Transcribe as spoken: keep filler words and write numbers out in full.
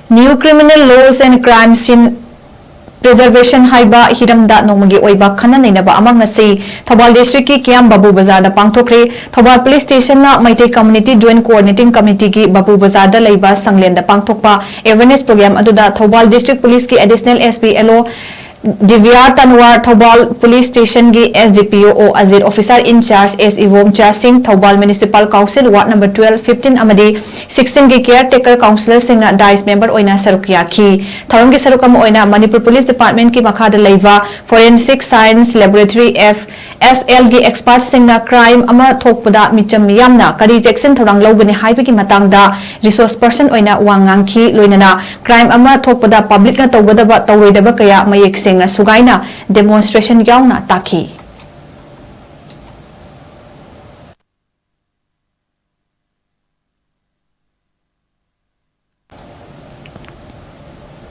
New Criminal Laws and Crime Scene Preservation ꯍꯥꯏꯕ ꯍꯤꯔꯝꯗ ꯅꯣꯡꯃꯒꯤ ꯑꯣꯏꯕ ꯈꯟꯅ ꯅꯩꯅꯕ ꯑꯃ ꯉꯁꯤ ꯊꯧꯕꯥꯜ district ꯀꯤ ꯀꯤꯌꯥꯝ ꯕꯥꯕꯨ ꯕꯖꯥꯔꯗ ꯄꯥꯡꯊꯣꯛꯈ꯭ꯔꯦ꯫ ꯊꯧꯕꯥꯜ Police Station ꯅ Meitei Community Joint Coordinating Committee ꯒꯤ ꯕꯥꯕꯨ ꯕꯖꯥꯔꯗ ꯂꯩꯕ ꯁꯪꯂꯦꯟꯗ ꯄꯥꯡꯊꯣꯛꯄ awareness program ꯑꯗꯨꯗ ꯊꯧꯕꯥꯜ District Police ꯀꯤ Additional S P L O ꯗꯤꯕ꯭ꯌꯥ ꯇꯟꯋꯥꯔ, Thoubal Police Station ꯒꯤ S D P O ꯑꯣ Ajit, Officer in Charge S E ꯑꯣ ꯏꯕꯣꯝꯆꯥ ꯁꯤꯡ, Thoubal Municipal Council Ward number twelve, fifteen ꯑꯃꯗꯤ sixteen ꯒꯤ caretaker councillor ꯁꯤꯡꯅ dice member ꯑꯣꯏꯅ ꯁꯔꯨꯛ ꯌꯥꯈꯤ꯫ ꯊꯧꯔꯝꯒꯤ ꯁꯔꯨꯛ ꯑꯃ ꯑꯣꯏꯅ ꯃꯅꯤꯄꯨꯔ Police Department ꯀꯤ ꯃꯈꯥꯗ ꯂꯩꯕ Forensic Science Laboratory, F S L ꯒꯤ expert ꯁꯤꯡꯅ crime ꯑꯃ ꯊꯣꯛꯄꯗ ꯃꯤꯆꯝ ꯃꯤꯌꯥꯝꯅ ꯀꯔꯤ ꯆꯦꯛꯁꯤꯟ ꯊꯧꯔꯥꯡ ꯂꯧꯒꯅꯤ ꯍꯥꯏꯕꯒꯤ ꯃꯇꯥꯡꯗ resource person ꯑꯣꯏꯅ ꯋꯥ ꯉꯥꯡꯈꯤ꯫ ꯂꯣꯏꯅꯅ crime ꯑꯃ ꯊꯣꯛꯄꯗ public ꯅ ꯇꯧꯒꯗꯕ, ꯇꯧꯔꯣꯏꯗꯕ ꯀꯌꯥ ꯃꯌꯦꯛ ꯁꯦꯡꯅ ꯁꯨꯒꯥꯏꯅ demonstration ꯌꯥꯎꯅ ꯇꯥꯛꯈꯤ꯫